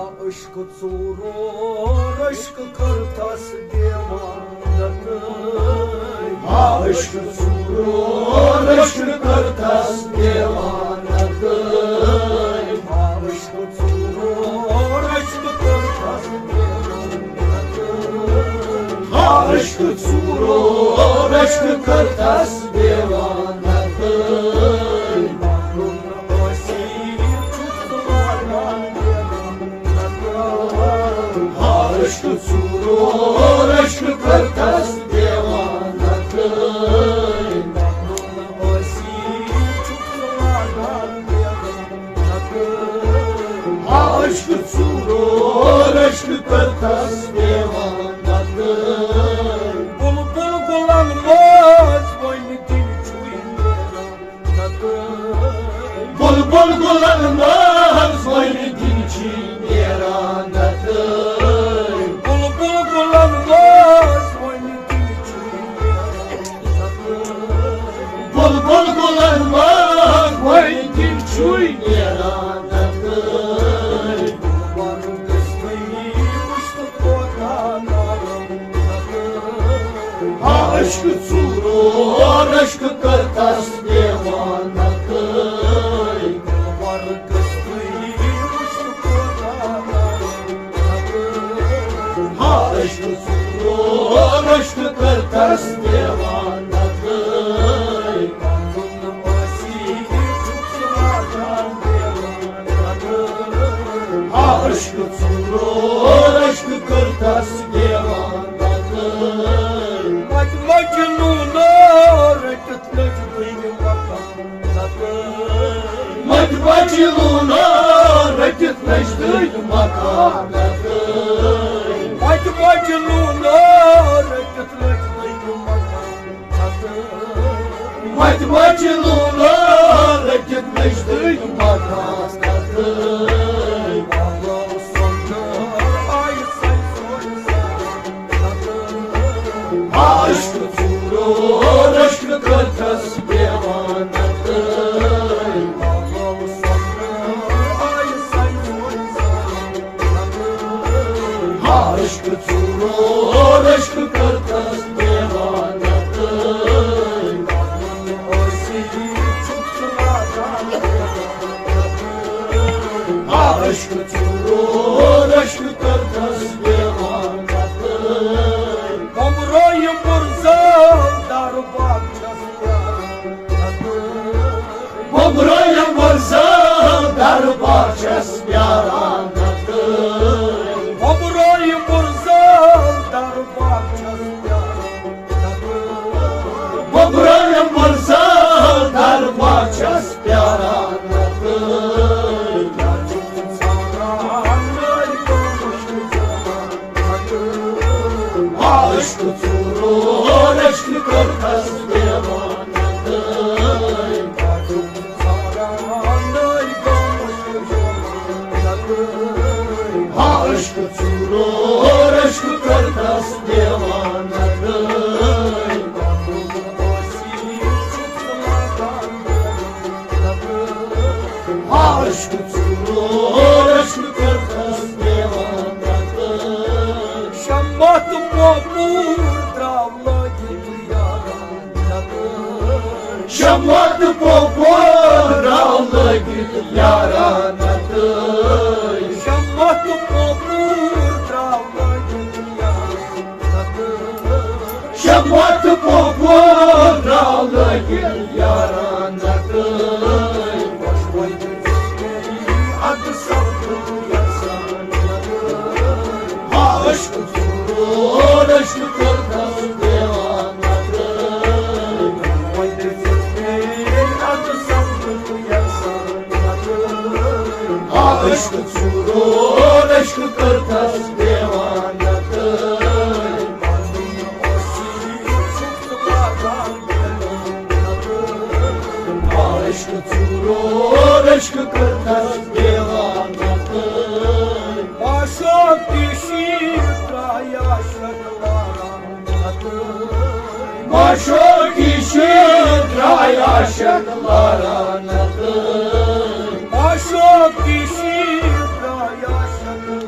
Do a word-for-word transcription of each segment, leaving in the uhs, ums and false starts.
عشق ژوٗرو، عشق کٔرتھس دیوانہٕ تہٕ۔ ہا عشق ژوٗرو، عشق کٔرتھس دیوانہٕ تہٕ۔ ہا عشق ژوٗرو، عشق کٔرتھس دیوانہٕ تہٕ۔ ہا عشق ژوٗرو، عشق کٔرتھس دیوانہٕ تہٕ۔ ہا عشق ژوٗرو، عشق کٔرتھس دیوانہٕ تہٕ۔ ہا عشق ژوٗرو، عشق کٔرتھس دیوانہٕ تہٕ۔ بُلبُل گُلن منٛز وۄنۍ دِل چھُے نیران۔ بُلبُل گُلن منٛز وۄنۍ دِل چھُے نیران نتہٕ۔ بُلبُل گُلن منٛز وۄنۍ دِل چھُے نیران نتہٕ۔ بُلبُل گُلن منٛز وۄنۍ دِل چھُے نیران نتہٕ۔ ہا عشق ژوٗرو، عشق کٔرتھس دیوانہٕ تہٕ۔ ہا عشق ژوٗرو، عشق کٔرتھس دیوانہٕ تہٕ۔ ہا عشق ژوٗرو، عشق کٔرتھس دیوانہٕ تہٕ۔ متہِ مجنوٗنو رٔٹِتھ نٔژ دٕنۍ مکان۔ متہِ مجنوٗنو رٔٹِتھ نٔژ دٕنۍ مکان۔ متہِ مجنوٗنو رٔٹِتھ نٔژ دٕنۍ مکان۔ متہِ مجنوٗنو رٔٹِتھ نٔژ دٕنۍ مکان۔ ہا عشق ژوٗرو، عشق کٔرتھس دیوانہٕ تہٕ۔ ہا عشق ژوٗرو، عشق کٔرتھس دیوانہٕ تہٕ۔ ہا عشق ژوٗرو، عشق کٔرتھس دیوانہٕ تہٕ۔ بُمرٲے مُرزا دربار چھَس پیاران۔ بُمرٲے مُرزا دربار چھَس پیاران نتہٕ۔ بُمرٲے مُرزا دربار چھَس پیاران۔ بُمرٲے مُرزا دربار چھَس پیاران نتہٕ۔ ہا عشق ژوٗرو، عشق کٔرتھس دیوانہٕ تہٕ۔ ہا عشق ژوٗرو، عشق کٔرتھس دیوانہٕ تہٕ۔ ہا عشق ژوٗرو، عشق کٔرتھس دیوانہٕ تہٕ۔ شمع تہٕ پوپُر درٛاو لٲگِتھ یارن نتہٕ۔ شمع تہٕ پوپُر درٛاو لٲگِتھ یارن نتہٕ۔ شمع تہٕ پوپُر درٛاو لٲگِتھ یارن نتہٕ۔ شمع تہٕ پوپُر درٛاو لٲگِتھ یارن نتہٕ۔ ہا عشق ژوٗرو، عشق کٔرتھس دیوانہٕ تہٕ۔ ہا عشق ژوٗرو، عشق کٔرتھس دیوانہٕ تہٕ۔ عشق ژوٗرو، عشق کٔرتھس دیوانہٕ تہٕ۔ معشوق تہِ شیٖر ترٛایہِ عاشق لاران نتہٕ۔ معشوق تہِ شیٖر ترٛایہِ عاشق لاران نتہٕ۔ معشوق تہِ شیٖر ترٛایہِ عاشق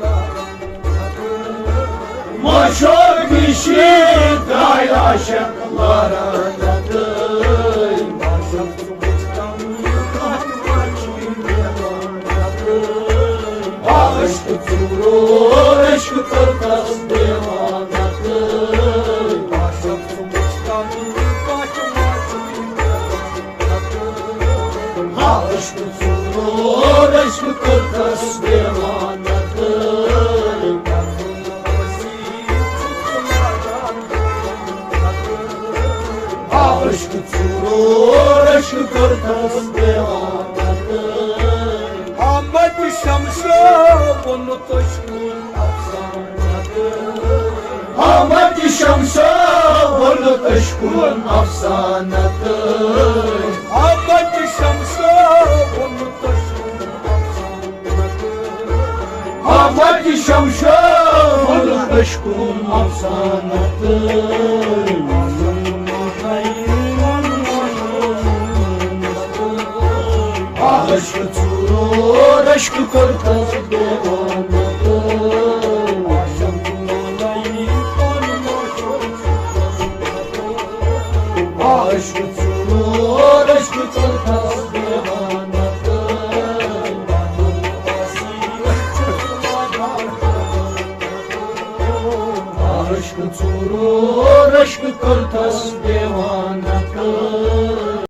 مشوق نشی درٛاے عاشق لاران نقل۔ عشق ژوٗرو عشق کٔرتس دیوان نقل۔ عشق ژوٗرو عشق کٔرتس دیوان نقل۔ عشق ژوٗرو عشق کٔرتس دیوان نقل۔ احمد شمسو ووٚنُتھ عشقُن افسانہٕ۔ احمد شمسو ووٚنُتھ عشقُن افسانہٕ۔ احمد شمسو ووٚنُتھ عشقُن افسانہٕ۔ احمد شمسو ووٚنُتھ عشقُن افسانہٕ۔ عشق ژوٗرو عشق کٔرتس دیوان نقل۔ عشق ژوٗرو عشق کٔرتس دیوان نقل۔ عشق ژوٗرو